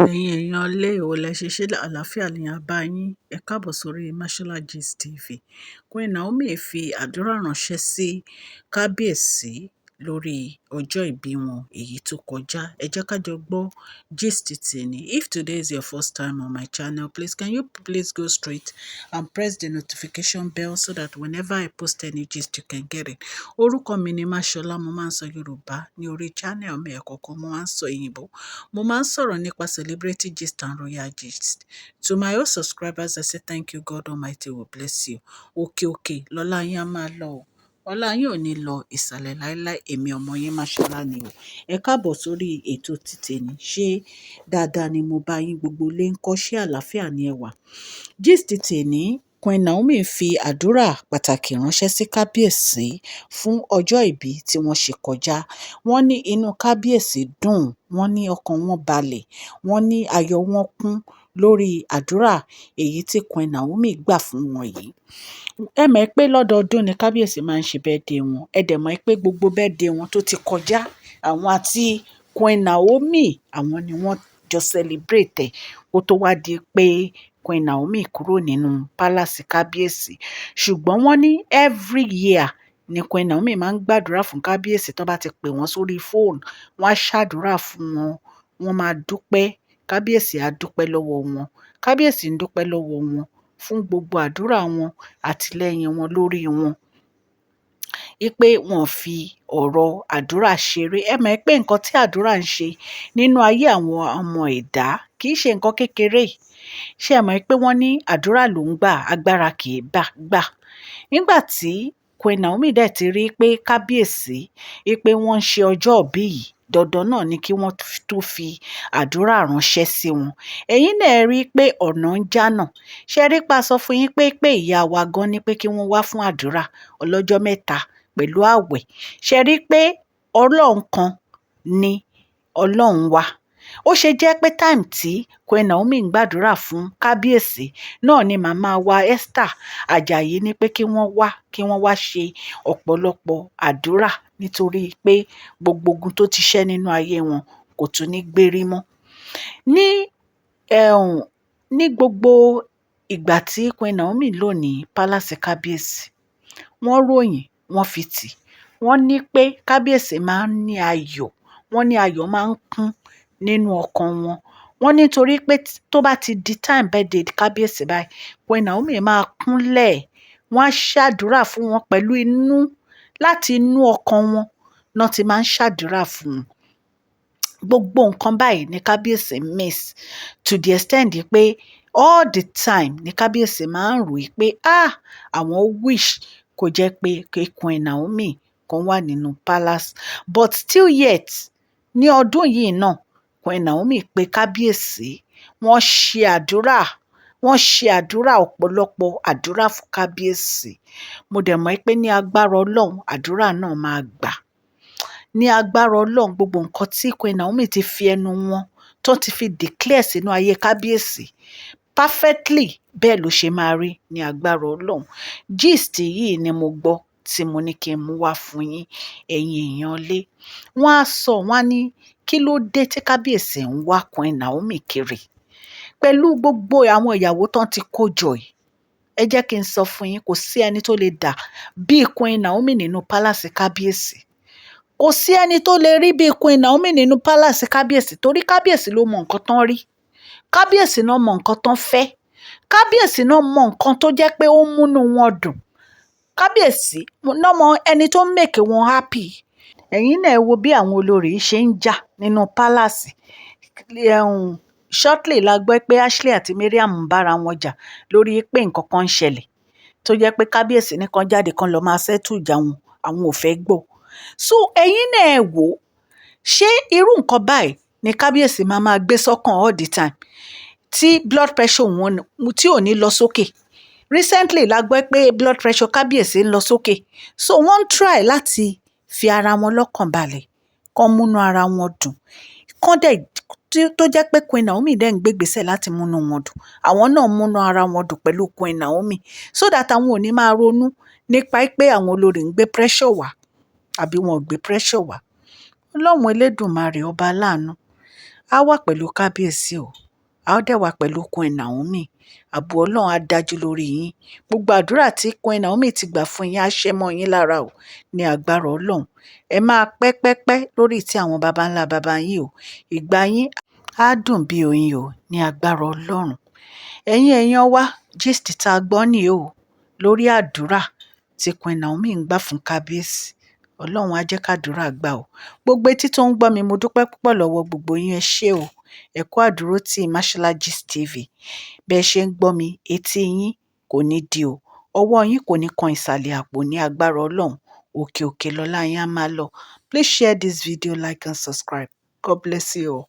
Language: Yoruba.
Ẹ̀yin èèyàn ilé, èwo lẹ ṣe, ṣé àlàáfíà ni a bá yín. Ẹ káàbọ̀ sórí Mashola Gist TV. Queen Naomi fi àdúrà ránṣẹ́ sí kábíyèsí lórí ọjọ́ ìbí wọn èyí tó kọjá. Ẹ jẹ́ ká jọ gbọ́ gist tèmi. If today is your first time on my channel, please can you please go straight and press the notification bell so that whenever I post any gist, you can get it. Orúkọ mi ni Mashola, mo máa ń sọ Yorùbá ní orí channel mi. Ẹ̀kọ̀ọ̀kan mo máa ń sọ òyìnbó. Mo máa ń sọ̀rọ̀ nípa celebrity gist and royal gist. To my old subscribers, I say thank you. God Almighty will bless you. Òkè òkè lọ́lá yín á máa lọ o. Ọlá yín ò ní lọ ìsàlẹ̀ láíláí. Èmi ọmọ yín Mashola ni o. Ẹ káàbọ̀ sórí ètò títèmi. Ṣé dáadáa ni mo bá yín? Gbogbo ilé ńkọ́? Ṣé àlàáfíà ni ẹ wà? Gist tèmi: Queen Naomi fi àdúrà pàtàkì ránṣẹ́ sí kábíyèsí fún ọjọ́ ìbí tí wọ́n ṣe kọjá. Wọ́n ní inú kábíyèsí dùn, wọ́n ní ọkàn wọn balẹ̀, wọ́n ní ayọ̀ wọn kún lórí àdúrà èyí tí Queen Naomi gbà fún wọn yìí. Ẹ mọ̀ pé lọ́dọọdún ni kábíyèsí máa ń ṣe birthday wọn. Ẹ dẹ̀ mọ̀ pé gbogbo birthday wọn tó ti kọjá, àwọn àti Queen Naomi, àwọn ni wọ́n jọ celebrate ẹ̀ kó tó wá di pé Queen Naomi kúrò nínú palace kábíyèsí. Ṣùgbọ́n wọ́n ní every year ni Queen Naomi máa ń gbàdúrà fún kábíyèsí. Tó bá ti pè wọ́n sórí fóònù, wọ́n á ṣàdúrà fún wọn, wọ́n máa dúpẹ́. Kábíyèsí á dúpẹ́ lọ́wọ́ wọn. Kábíyèsí ń dúpẹ́ lọ́wọ́ wọn fún gbogbo àdúrà wọn, àtìlẹ́yìn wọn lórí wọn. Wípé wọn ò fi ọ̀rọ̀ àdúrà ṣeré. Ẹ mọ̀ pé nǹkan tí àdúrà ń ṣe nínú ayé àwọn ọmọ ẹ̀dá kì í ṣe nǹkan kékeré. Ṣé ẹ mọ̀ pé wọ́n ní àdúrà ló ń gbà, agbára kì í bá gbà? Nígbà tí Queen Naomi dẹ̀ ti rí pé kábíyèsí, wípé wọ́n ń ṣe ọjọ́ ìbí yìí, dandan náà ni kí wọ́n tún fi àdúrà ránṣẹ́ sí wọn. Ẹ̀yin náà rí i pé ọ̀nà ń jánà. Ṣé ẹ rí pé a sọ fún yín pé ìyá wa gan ní pé kí wọ́n wá fún àdúrà ọlọ́jọ́ 3 pẹ̀lú àwẹ̀? Ṣé ẹ rí pé Ọlọ́run kan ni Ọlọ́run wa? Ó ṣe jẹ́ pé time tí Queen Naomi ń gbàdúrà fún kábíyèsí náà ni màmá wa Esther Ajayi ní pé kí wọ́n wá ṣe ọ̀pọ̀lọpọ̀ àdúrà nítorí pé gbogbo ogun tó ti ṣẹ́ nínú ayé wọn kò tún ní gbérí mọ́. Ní gbogbo ìgbà tí Queen Naomi lò ní palace kábíyèsí, wọ́n ròyìn, wọ́n fi tì. Wọ́n ní pé kábíyèsí máa ń ní ayọ̀, wọ́n ní ayọ̀ máa ń kún nínú ọkàn wọn. Wọ́n ní torí pé tó bá ti di time birthday kábíyèsí báyìí, Queen Naomi máa kúnlẹ̀, wọ́n á ṣàdúrà fún wọn pẹ̀lú inú, láti inú ọkàn wọn náà ti máa ń ṣàdúrà fún wọn. Gbogbo nǹkan báyìí ní kábíyèsí miss to the extent pé all the time ní kábíyèsí máa ń rò pé, ah, àwọn wish kó jẹ́ pé kí Queen Naomi kan wà nínú palace. But still yet, ní ọdún yìí náà, Queen Naomi pé kábíyèsí, wọ́n ṣe àdúrà, wọ́n ṣe àdúrà, ọ̀pọ̀lọpọ̀ àdúrà fún kábíyèsí. Mo dẹ̀ mọ̀ pé ní agbára Ọlọ́run, àdúrà náà máa gbà. Ní agbára Ọlọ́run, gbogbo nǹkan tí Queen Naomi ti fi ẹnu wọn tó ti fi declare sínú ayé kábíyèsí perfectly, bẹ́ẹ̀ ló ṣe máa rí ní agbára Ọlọ́run. Gist yìí ni mo gbọ́ tí mo ní kí n mú wá fún yín, ẹ̀yin èèyàn ilé. Wọ́n á sọ, wọ́n á ní kí ló dé tí kábíyèsí ń wá Queen Naomi kiri pẹ̀lú gbogbo àwọn ìyàwó tán ti kó jọ yìí? Ẹ jẹ́ kí n sọ fún yín, kò sí ẹni tó lè dà bí Queen Naomi nínú palace kábíyèsí. Kò sí ẹni tó lè rí bí Queen Naomi nínú palace kábíyèsí, torí kábíyèsí ló mọ nǹkan tán rí, kábíyèsí náà mọ nǹkan tán fẹ́, kábíyèsí náà mọ nǹkan tó jẹ́ pé ó ń múnú wọn dùn, kábíyèsí náà mọ ẹni tó ń make wọn happy. Ẹ̀yin náà ẹ wo bí àwọn olórí ṣe ń jà nínú palace. Shortly la gbọ́ pé Ashley àti Mariam ń bára wọn jà lórí pé nǹkan kan ń ṣẹlẹ̀ tó jẹ́ pé kábíyèsí ní kan jáde kan lọ́ọ́ máa settle ìjà wọn, àwọn ò fẹ́ gbọ́. So ẹ̀yin náà ẹ wò ó, ṣé irú nǹkan báyìí ni kábíyèsí máa máa gbé sọ́kàn all the time tí blood pressure wọn tí ò ní lọ sókè? Recently la gbọ́ pé blood pressure kábíyèsí ń lọ sókè. So wọ́n ń try láti fi ara wọn lọ́kàn balẹ̀, kán múnú ara wọn dùn, kán dẹ̀ tó jẹ́ pé Queen Naomi dẹ̀ ń gbégbèsè láti múnú wọn dùn, àwọn náà múnú ara wọn dùn pẹ̀lú Queen Naomi, so that àwọn ò ní máa ronú nípa pé àwọn olórí ń gbé pressure wá àbí wọn ò gbé pressure wá. Ọlọ́run Elédùmarè, ọba aláàánú, Á wà pẹ̀lú kábíyèsí o, á dẹ̀ wà pẹ̀lú Queen Naomi. Ààbò Ọlọ́run á dájú lórí yín. Gbogbo àdúrà tí Queen Naomi ti gbà fún yín á ṣẹ mọ́ yín lára o, ní agbára Ọlọ́run. Ẹ máa pẹ́ pẹ́ pẹ́ lórí ìtẹ́ àwọn baba ńlá baba yín o. Ìgbà yín á dùn bí oyin o, ní agbára Ọlọ́run. Ẹ̀yin èèyàn wa, gist tá a gbọ́ ní o lórí àdúrà tí Queen Naomi ń gbà fún kábíyèsí. Ọlọ́run á jẹ́ kádúrà gbà o. Gbogbo etí tó ń gbọ́ mi, mo dúpẹ́ púpọ̀ lọ́wọ́ gbogbo yín. Ẹ ṣé o. Ẹ kú àdúrótì Mashola Gist TV. Bẹ́ ẹ ṣe ń gbọ́ mi, etí yín kò ní di o. Ọwọ́ yín kò ní kan ìsàlẹ̀ àpò ní agbára Ọlọ́run. Òkè òkè lọ́lá yín á máa lọ. Please share this video, like and subscribe. God bless you all.